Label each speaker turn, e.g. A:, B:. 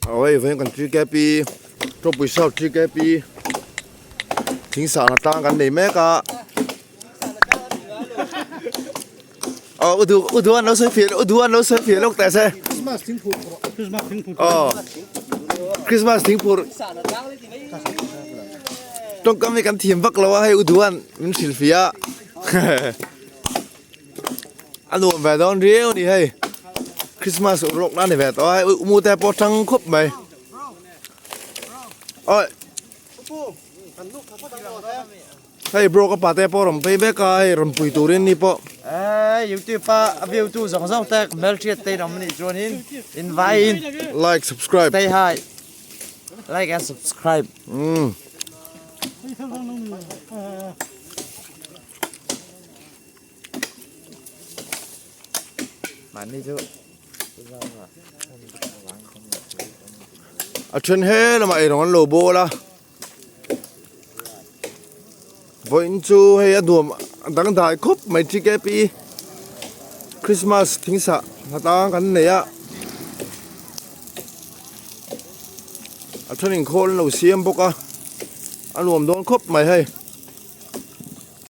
A: Aw hei vawiin kan TKP Tawpui South TKP thing sahna tlang kan nei mek a aw u duh u duh an lo sawi fiah u duh an lo sawi fiah lawk teh se
B: Christmas thing phur Christmas thing phur
A: aw Christmas thing phur tawngkam hi kan thiam vak lo a hei u duh an min hrilh fiah a. A nuam ve dawn riau a ni hei Christmas ur lawk na ni ve tawh a hei u te pawh tang khawp mai awi hei bro ka pa te pawh rawn phei vek a hei rawn pui turin ni pawh
C: Eh, YouTube a view tu zawng zawng te hmelhriat te in awm anih chuanin invite in
A: like subscribe
C: stay high like and subscribe
A: um A then he lamah eirawng an lo bawl a vawiin chu hei a nuam a dangdai khawp mai TKP Christmas thing sah hna tang kan nei a a then in khawl an lo siam bawk a a nuam dawn khawp mai hei.